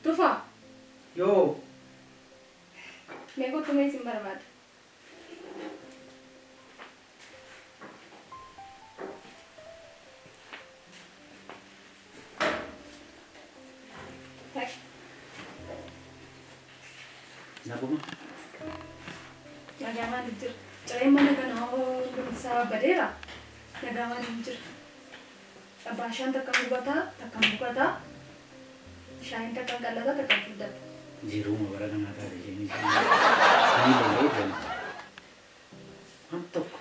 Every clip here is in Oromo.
Tufaa. Yoo. Mee kottu mee isin barbaada. Naguma. Nagaa maaliif jira? Cireen mana kanaa hundumti isaa badeera. Nagaa maaliif jira? Baashaan takka gubataa, takka bukataa. Shaayiin takka qallataa, takka furdata. Jiruma bara kanaa taate isheenis. Ni lolee jala. Waan tokko.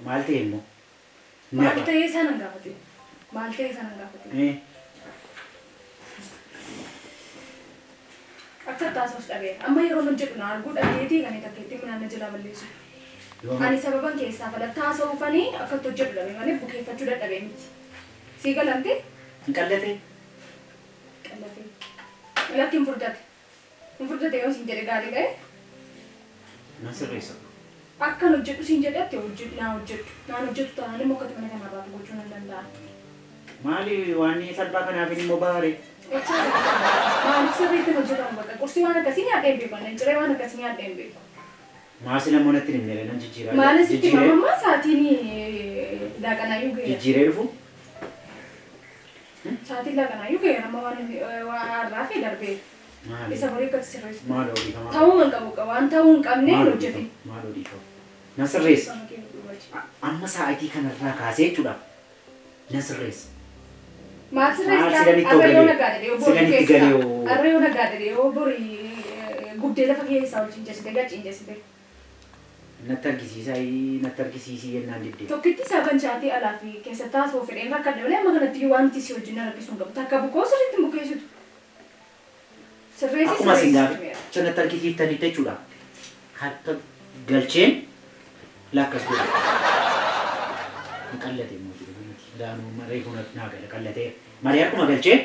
Maal ta'e immoo? Maal ta'e isaan hin gaafate? Maal ta'e isaan hin gaafate? Akka taasisuus dhabeera. Amma yeroo hojjedhu na arguu dhabeetii kan takka ittiin midhaan na jalaa balleessu. Ani sababan keessaa falatti haasa'uufanii akka itti hojjedhu dhabe malee bukeeffachuu dadhabee miti. Sii galamte? Hin qallatee? Qallatee. Lakki hin furdate. Hin furdate yoo siin jedhe gaarii ta'e? Nan sirreessa. Akkan hojjedhu siin jedhatte hojjedhu naa hojjedhu. Naan hojjettu taanaan immoo akkati mana kanaa baatu gochuu nan danda'a. Maali waan salphaa kanaaf immoo baare? Maaliif sirriitti hojjetamu bakka qursii waan akkasii nyaadhee hin beeku. Ciree waan akkasii nyaadhee hin beeku. Maasi namoonni natti hin nan jijjiiraa. Maalis itti mamammaa sa'aatiin laaqanaayyuu ga'eera. Jijjiiree dhufu? Sa'aatiin laaqanaayyuu ga'eera amma waan har'aa fi darbeera. Isa borii akkatti sirreessu. Maal odeeffama? Ta'uu hin qabu waan ta'uu hin qabne hin hojjetin. Maal odeeffama? Nan sirreessa. Amma sa'aatii kanarraa kaasee jechuudha. Nan sirreessa. Maal sirreessa? Har'a yoo nagaa jedhee yoo Har'a yoo nagaa jedhee yoo borii gubdee lafa keessaa ol cinceessite gad cinceessite. Natti argisiisaa natti argisiisii jennaan dibdee. Tokkitti isaa banchaatee alaa fi keessatti haasoo fedheen rakkadhe malee amma kanatti wanti si wajjin rakkisuu hin qabu. Takka bukoo sirriitti hin bukeessitu. Sirreessi Akkuma isin gaafa natti argisiiftanitti jechuudha. Harka galcheen lakkas godhe. Hin qallate immoo jiru. Daanuu maree kun naa gala qallatee. Malee akkuma galcheen.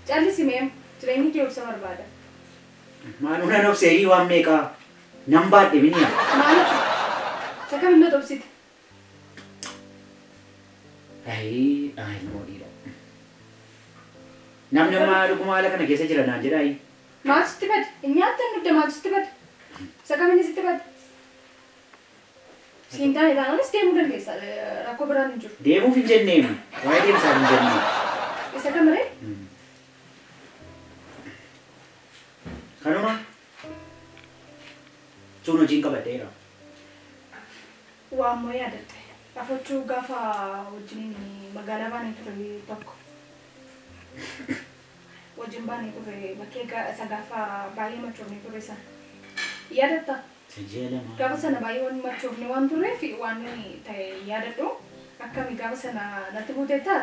Callisi mee jireenyi kee obsa barbaada. Maaluu nan obsee waan meeqaa nan baadhe mini'a. Maaliif? Isa kamiin na obsite? Ayii ilmoo dhiira. Namni amma dhuguma haala kana keessa jira naan jedhaa. Maaltu sitti bade? Hin nyaattan dugda maaltu sitti bade? Isa kamiin sitti bade? Siin taane taanaanis deemuu dandeessa. Rakkoo biraan hin jiru. Deemuuf hin jenneemi. Waa'ee deemsaaf hin jenneemi. Isa kamiree? Kanuma sun hojiin qabadheera. Waa ammoo yaadatte. Afachuu gaafa wajjiniin magaalaa baanee ture tokko. Wajjin baanee ture bakkee isa gaafa baay'ee machoofnee ture sana. Yaadatta? Gaafa sana baay'ee waan machoofne waan turreef waan ta'e yaadadhu. Akkami gaafa sana natti buuteettaa?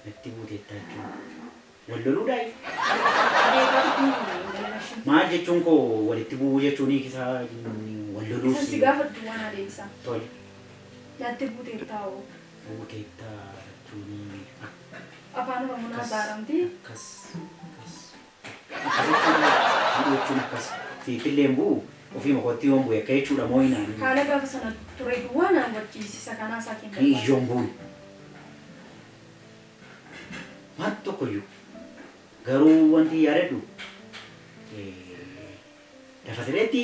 Natti buuteettaa jechuun wal loluudhaayi? Maal jechuun koo walitti bu'uu jechuun isaa wal loluus. Isa si gaafadhu waan adeemsa. Tole. Natti buuteettaa hoo? Buuteettaa jechuun Afaan Oromoo naa saaramti. Akkas akkas akkas jechuun jechuun akkas siifillee hin bu'u ofii kootti yoon bu'e akka jechuudha moo hin aanu. Haala gaafa sana ture duwwaa naan wachiisisa kanaa isaa kenna. Iyyoon bu'u. Waan tokkoyyuu garuu wanti yaadadhu lafa sireetti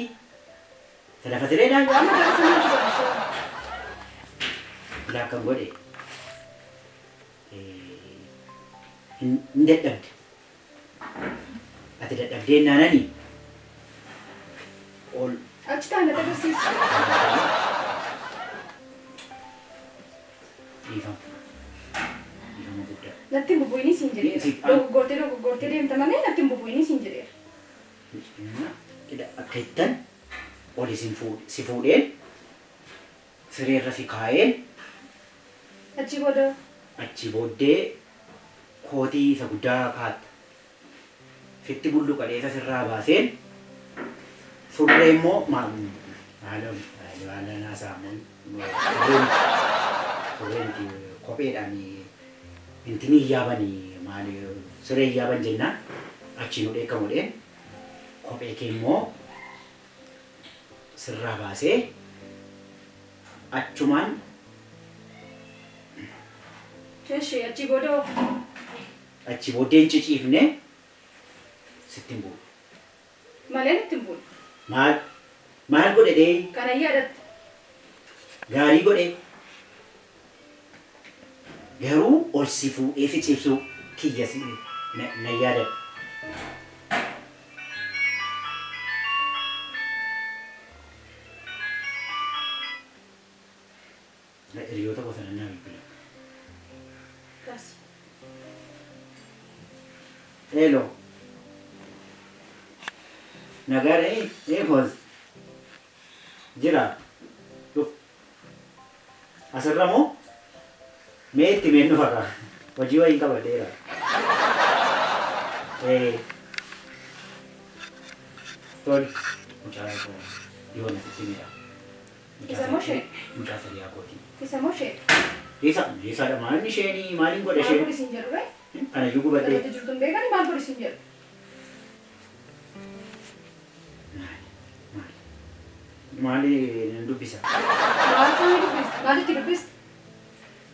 lafa sireedhaan. Waan gaafa sana ture. Laa kan godhe hin dadhabde. Ati dadhabdee naanani ol. Achi taa'e natti agarsiisi. Dhiifama. Dhiifama guddaa. Natti hin bubu'inii siin jedheera. Dogoggortee dogoggortee deemta malee natti hin bubu'inii siin jedheera. Akka ittan ol si fuudheen sireerra si kaa'een. Achi booda. Achi booddee kootii isa guddaa kaatta. Fitti bulluqa dheessa sirraa baaseen surree immoo maaloo naasaa surree miti kopheedhaan intini yaabanii maali siree yaaban jennaan achi nu dheekkamudheen kophee kee immoo sirraa baasee achumaan. Eshi achi booda. Achi booddee hin ciciifne sitti hin bu'u. Malee natti hin bu'u. Maal? Maal godhe dee? Kana yaadatta. Gaarii godhe. Garuu ol si fuudhee si cibsu kiyya si na yaadadha. Hiriyoota gosa nannaa bilbila. Kaas. Hello. Nagaadha ee koos. Jira. Dhuf. Asirra moo? Mee itti meen dhufa kaa. Hojii wayiin qabadheera. Tole. Mucaa yoo natti simedha. Isa moo ishee? Mucaa sadiyaa kooti. Isa moo ishee? Isa isadha maal isheenii maaliin godhe Maal isheen? godhi siin jedhu ree? Kanayyuu gubadhee. Irratti jirtu hin beekani maal godhi siin jedhu? Maali nan dubbisa? Maal isaanii dubbista? Maalitti dubbista?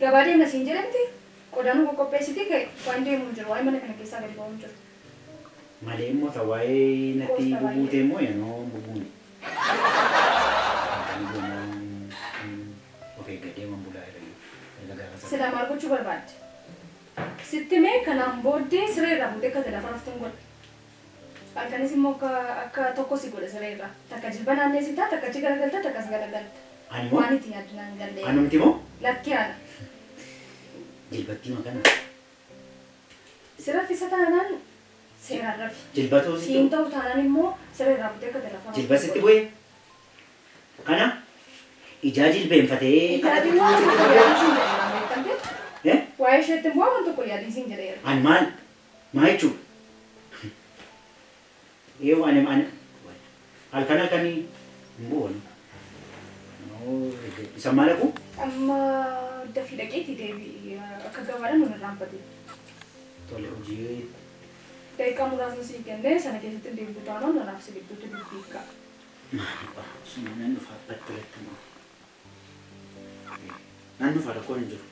Gabaa deemna siin jedhamti? Qodaa nu qoqopheessiti ka'e waan deemu hin jiru waa'ee mana kana keessaa gadi ba'uu hin jiru. Malee immoo ta waa'ee natti Qoosta baay'ee. bubuute immoo yenoo bubuune. Of eeggadhee waan bulaa irra erga gaafa sana. Silaa maal gochuu barbaadde? Sitti mee kanaan booddee siree irraa buutee akka lafa raftuun godha. Halkanis immoo akka tokko si godha siree irraa. Takka jilba naanneessitaa, takka achi garagalta, takka as garagalta. Ani moo? Waan itti yaaddu naan gallee. Anumti moo? Lakki haala. Jilbattii makana. Si raffisa taanaan seeraan rafi. Jilbatuu Siin ta'u taanaan immoo siree irraa buutee akka lafa raftuun Jilba sitti godha. bu'ee? Kana ijaa jilbeenfatee Yaadin waan tokko yaadin siin jedheera beekamte. Eh? Waa'ee isheetti immoo waan tokko yaadin siin jedheera. Ani maal? Maal jechuudha? Ee ani ani halkan halkanii hin bu'u. Isa maal dhaqu? Amma dafii dhaqeetii deebi'i akka gabaadhaan nun irraanfate. Tole hojii Daqiiqaa muraasni sii kennee sana keessatti deebitu taanaan nanaaf si gidduutti dubbii ka'a. maali? Sun nan dhufa battalatti moo? Nan dhufa rakkoon hin jiru.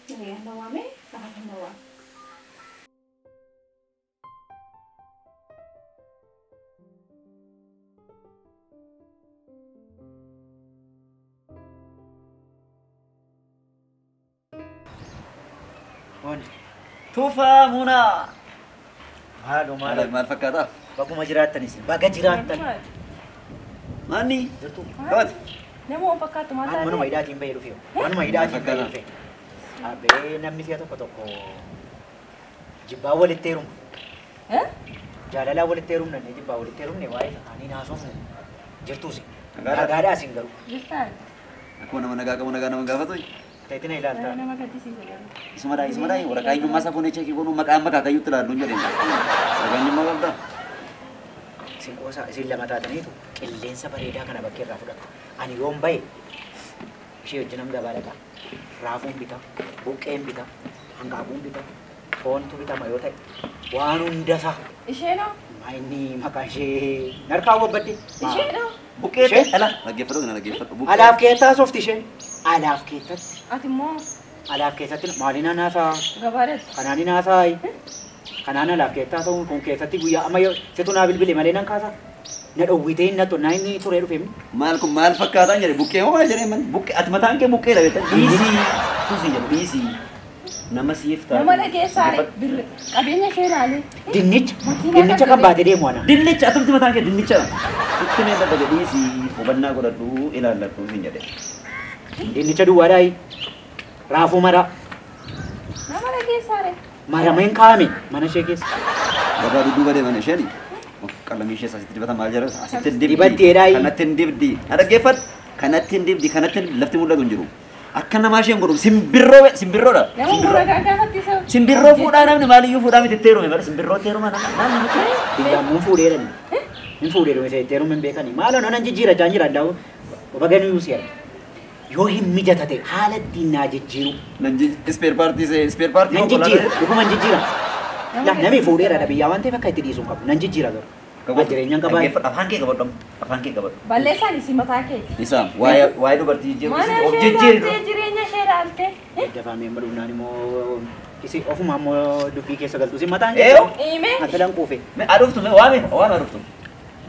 Nagayaan na waame afaan na waame. Tufaa Munaa. Maaloo maaloo. Maal fakkaata? Bakkuma jiraattanis baga jiraattan. Maanni? Jirtu. Kabati. Nama waan fakkaatu maal An manuma hidhaatiin bahee dhufe. Manuma hidhaatiin bahee dhufe. Abbee namni si'a tokko tokko jibbaa walitti heeruma. Jaalalaa walitti heerumna inni jibbaa walitti heerumne waa'ee isaanii naasofnu. Jirtuus. Nagaadhaa isin garuu. Jirtaan. Akkuma nama nagaa qabu nagaa nama gaafatu. Ta'etina ilaaltaa. Nama gaddisiisa garuu. Isuma dhaa waraqaa eenyummaa isaa fuunee cheekii goonuu maqaa amma kaakayyuutti ilaallu hin jedheen. Waraqaa eenyummaa qabdaa? Isin qoosaa isin lama taataniitu qilleensa bareedaa kana bakkee irraa fudhattu. Ani yoon bahe ishee wajjinan gabaa dhaqa. Raafuun bita, buqqeen bita, hanqaaquun bita, foontu bitama yoo ta'e waan hundasaa. Isheenoo? Maa inni maqaan ishee narkaa wabbadde. Isheenoo? Buqqee Ishee? ala dhaggeeffadhu kana dhaggeeffadhu. Buqqee. Alaaf keessaa soofti isheen. Alaaf keessatti. Ati immoo Alaaf keessatti maaliin anaasaa? gabaadhaatti. Kanaan hinaasaa? Kanaan alaaf keessaa ta'uun kun keessatti guyyaa amma yoo situ naa bilbile malee nan kaasa. Na dhowwitee hin nattu naa inni turee dhufe. Maal kun maal fakkaataan jedhe buqqee moo maal jedhee man buqqee ati mataan kee buqqeedha beektaa dhiisii tusii jedhu dhiisii nama siif taatu. Nama dhageessaa birri qabeenya ishee ilaalee. Dinnicha dinnicha kan baate deemu ana. Dinnicha atumti mataan kee dinnicha sitti mee dadhabe dhiisii hubannaa godhadhu ilaalladhu siin jedhe. Dinnicha duwwaadhaayi. Raafuu maraa. Nama dhageessaa Marameen kaa'ame mana ishee keessa. Gabaa dudduuba deeman isheen qalamii ishee asitti dibata maal jedhu asitti hin dibdi. Dibatteedhaayi. Kanatti hin dibdi. Na dhaggeeffadhu. Kanatti hin dibdi kanatti lafti mul'atu hin jiru. Akka namaa isheen godhu simbirroo simbirroodha. Nama muragaa gaafatti isa. Simbirroo fuudhaa namni maaliyyuu fuudhaa miti itti heerume bara simbirroo itti heeruma nama maal namatti. Biyyaammuun fuudheedhani. Hin fuudheedhumi isa itti heerume hin beekani. Maaloo nan jijjiira jaan jira daa'u baganuu si arga. Yoo hin mijata ta'e haala ittiin naa jijjiiru. Nan ispeer paartii ispeer paartii Nan jijjiira dhuguma hin jijjiira. Laa namni fuudheera biyyaa waan ta'eef akka itti dhiisuu hin qabu. Nan jijjiira garuu. Jireenyaan qabaa. Afaan kee qabadhu. Afaan kee qabadhu. Balleessaan isii mataa keeti. Isaa waa'ee dubartii jijjiiruu of jijjiiruu. Jireenya ishee ilaalte. Dafamee amma dhufnaan immoo isi ofuma ammoo dubbii keessa galtu si mataan kee. Ime. Ati quufe. Aduftu waame waame aduftu.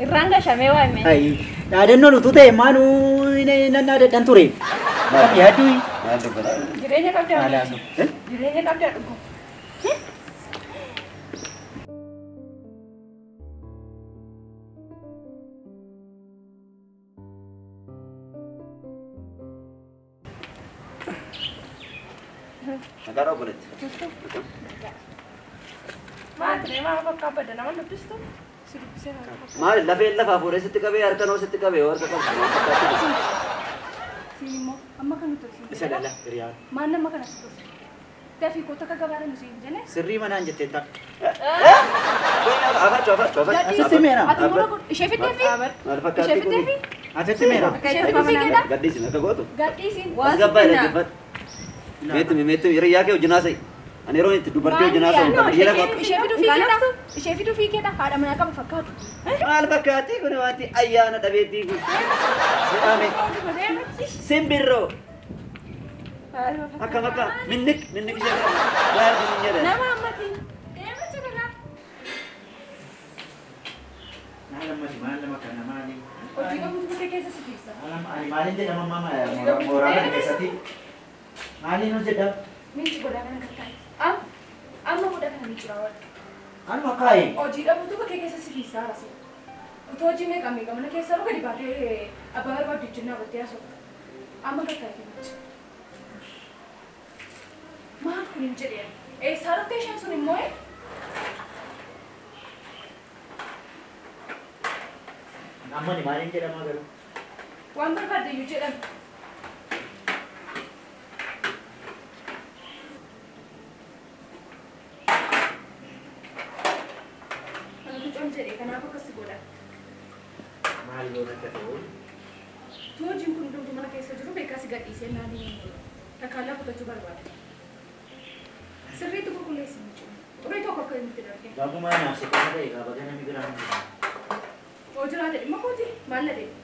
Irraan gashamee waame. Ayi dhaadannoon utuu ta'e maanuu nan dhaadadhan ture. Yaaddu. Jireenya qabdaa. Jireenya qabdaa dhugu. Nagaa obboleetti. Maal maal bakka badda nama dubbistu? Si dubbisee Maal lafee lafaa fuudhee sitti qabee harka noo sitti qabee harka qabdu. Siin immoo amma kan nuti tursiin. Isa lala hiriyaa. Maal nama kana si tursi? Dafii koo takka gabaadha nu siin jenne. Sirrii manaan jettee ta'a. Afachu afachu afachu. Asitti meera. Ati immoo ishee fiddee fi? Maal fakkaatti Ishee fiddee fi? Asitti meera. Ishee fiddee fi keedha? Gadhiisin akka gootu. Gadhiisin. As gabbaa dhaggeeffadhu. Meetti meetti hiriyaa kee wajjin haasa'i. Ani yeroo itti dubartii wajjin haasa'u hin qabu. Dhiira qabu. Ishee fiduu fi keedha? Ishee fiduu fi keedha? Haadha manaa qaba fakkaatu. Maal fakkaatti kun wanti ayyaana dhabeettii kun. Jedhame. Simbirroo. Akkam akka minnik minnik ishee qaba. Maal kun hin jedhan. Nama ammati. Deemacha dhagaa. Maal ammati maal nama kana maali? Hojii qabutu bukkee keessa si keessa. Ani maalin jedhama mama mooraa kana keessatti? Maaliin hojjedha? Minci godhaa kana kattaa'e. Amma godhaa kana minci raawwadhu. Anuma kaa'e. Hojii dhabuutu bakkee keessa si fiisaa haasa'u. Utuu hojii meeqa meeqa mana keessa gadi baatee abbaa barbaaddu wajjin dhaabattee haasofta. Amma kattaa'e minci. Maal kun hin jedheen? Eessaa dhuftee isheen sun immoo? Amma ni maaliin jedhama garuu? Waan barbaadde iyyuu jedhame. Kanaaf akkas godha. Maal goona akka ta'u? Hojiin kun hundumtuu mana keessa jiru beekaa si gadhiisee naanii takkaallaa kutachuu barbaada. Sirriitti qulqulleessi jechuudha. Xurii tokko akka inni itti darbe. Bagumaa naaf si qofa ta'e egaa baga namni biraa hin jiru. Hoo jiraate dhimma kooti maal na deema?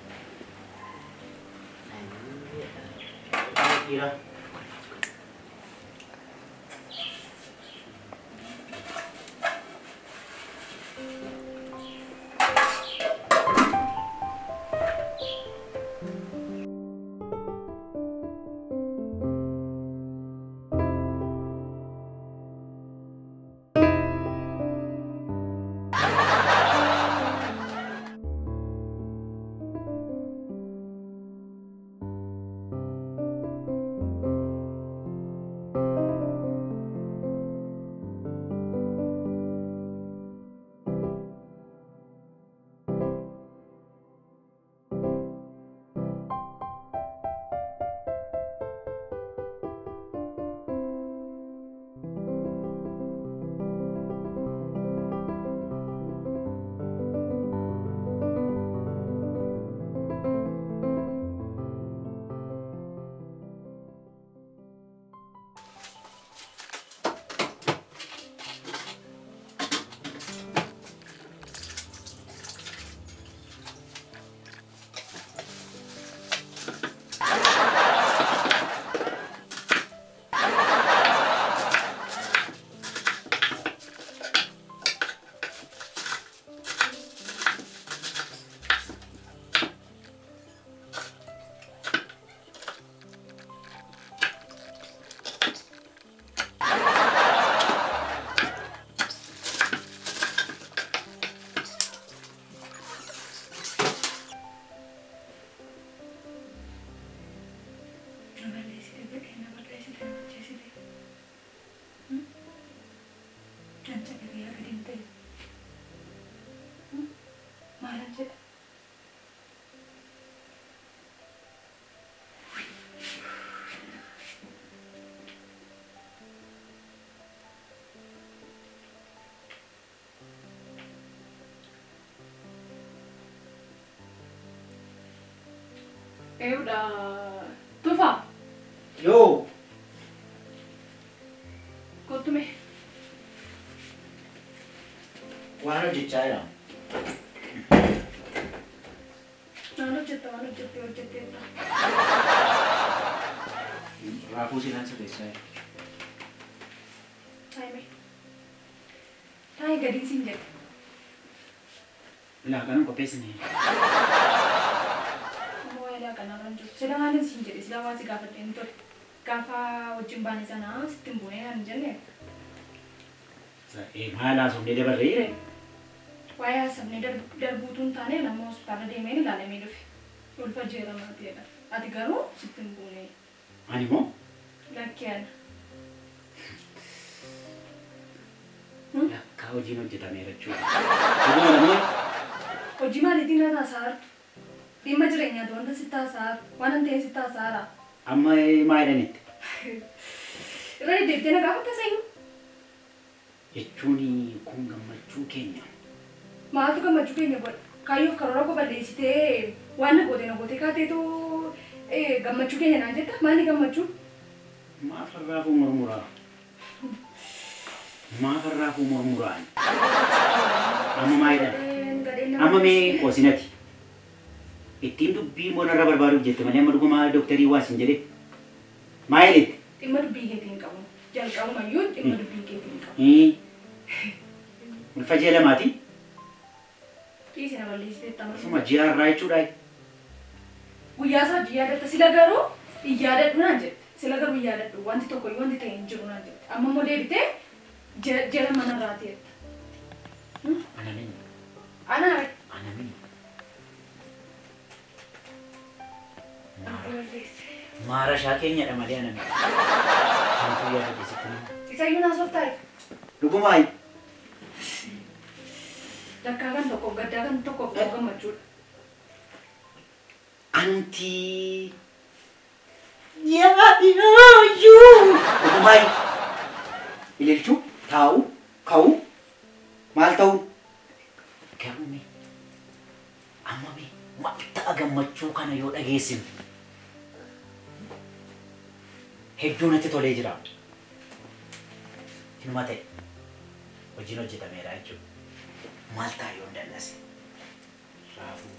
Dhiira. Eewudha. Tufaa. Yoo. Kottu mee. Waan hojjechaa jira. Hojjette waan hojjette hojjetteetta. Raafuu silaan sirreessaa. Taa'ime. Taa'i gadiin siin jedhe. Laaqana qopheessine. Amma waa'ee laaqanaa irra hin jiru. Sila maalin siin jedhe sila waan si gaafadhe hin ture. Gaafa wajjin baane sana sitti hin buune naan hin jenne. Maal haasofnee dabarree jire? Waa'ee haasofnee darbuutu hin taane nama hospitaala deemeen ilaalamee dhufe. Ulfa jeeramaa ta'edha. Ati garuu sitti hin buune. Ani moo? Lakkee ana. Lakkaa hojiin hojjetameera jechuudha. Dhuguma dhuguma. Hojii maaliitiin na taasisaa jirtu? Dhimma jireenyaati wanta sitti haasa'aa jiru. Waan hin ta'e sitti haasa'aa jira. Amma maa jedhanitti? Irra deddeebitee na gaafatta sayyuu? Jechuun kun gammachuu keenya. Maaltu gammachuu keenya godha? Kaayyoof karoora koo balleessitee waan na goote na goote kaateetu gammachuu keenya naan jetta? Maali gammachuu? Maaf raafuu murmuraa? Maaf raafuu murmuraan? Amma maa jedhan? Amma mee qoosinati? Ittiin dubbii monarra barbaaduuf jette malee amma dhugumaa dooktarii waa sin jedhe. Maa jedhetti? Dhimma dubbii keetii hin qabu. Jalqabumayyuu dhimma dubbii keetii hin qabu. Ulfa ji'a lamaati? Dhiisi na balleessiteetta amma. Suma ji'a har'aa jechuudha. Guyyaa isaa hojii yaadatta sila garuu hin yaadadhu naan jette. Sila garuu hin yaadadhu wanti tokko wanti ta'e hin jiru naan jette. Amma immoo deebitee ji'a lama narraa ta'etta. Ana mini. Ana. Ana mini. Maarashaa keenyadha malee ana miti. Antu yaadate sitti nima. Isayyuu naasoof taa'e. Dhugumaayi. Dakkaa kan tokkoof gaddaa kan tokkoof gammachuudha. Anti yaadiyooyyuu. Dhugumaayi. Ililchuu, taa'u, ka'u, maal ta'u? Garuu mee amma mee maal ta'a gammachuu kana yoo dhageessinu? Hedduu natti tolee jira. Inuma ta'e hojiin hojjetameera jechuudha. Maal ta'a yoo dallase? Raafuu.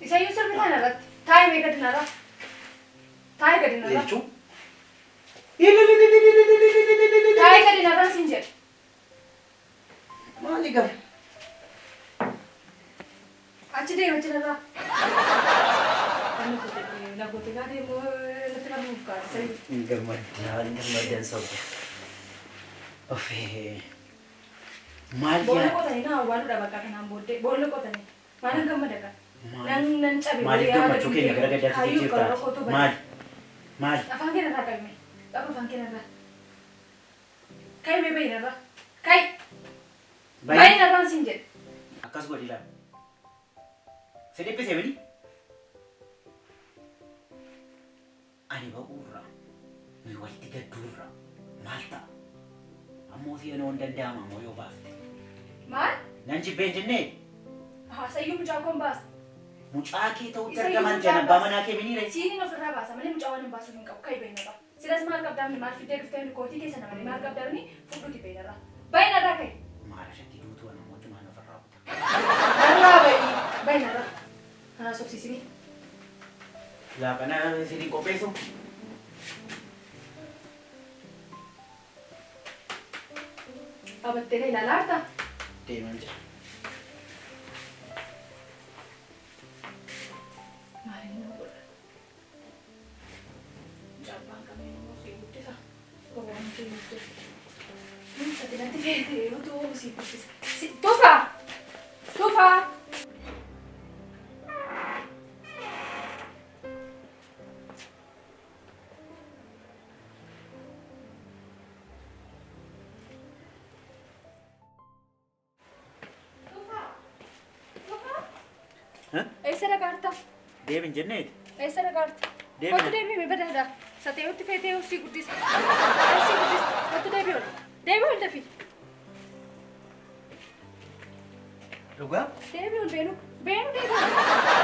Isayyuu sirbi kana irratti taa'i mee gadi narraa. Taa'i gadi narraa. Ililchuu. Taa'i gadi narraa siin jedhe. Maali gabe? Achi deema achi narraa. Laggoote kaatee immoo natti barbuuf kaate sayyuu. Gammaddaan gammaddaan sobda. Ofee maal Boolla yaa qotanii na awwaaluudha bakka kanaan booddee boolla qotanii maalan gammada kan. Nan nan cabe maaliif gammachuu keenya gara gaddaatti Kaayyoo karoora jijjiirtaati? kootu bade. Maal maal Afaan kee narraa qabime. Qaba afaan kee narraa. Ka'i mee bahi narraa. Ka'i. Bahi narraan siin jedhe. Akkas godhi laala. Si dhiphise mini? Ani ba'uurra nuyi walitti gadduurra maal ta'a? Ammoo si'anoo hin danda'ama ammoo yoo baafte. Maal? Nan jibbeen jennee Sayyuu mucaa koon baasa. mucaa kee ta'utti Isayyuu argaman mucaa jan abbaa baasa. manaa kee miniire. Siiniin ofirraa baasa malee mucaa waan hin baasuuf hin qabu. Ka'i bahi narraa. Silas maal qabdaa maal fiddee dhuftee kootii keessa na malee maal qabdaa fudhuuti bahi narraa. Bahi narraa ka'i. Maarashatti duutuu ana mootummaan ofirraa kuta. Narraa bahi. Bahi narraa. Kanaa sobsiisini. Laaqana isiniin qopheessu. Qabattee na ilaalaa jirtaa? Deemaa jira. Maaliin na godha? Mucaa abbaan qabee immoo sii guddisa. Gowwaan kee guddisa. Ati natti feete utuu sii guddisa. Tufaa! Tufaa! Tufaa! Tufaa! Eessa dhagaarta? Deemin jenneeti. Eessa dhagaarta? Deemi. Kottu deebi'ime badaadha. Sateeyotti feetee sii guddisa. Sii guddisa. Kottu deebi'i ol. Deebi'i ol dafii. Dhugaa? Deebi'i ol beenu. Beenu deebi'i.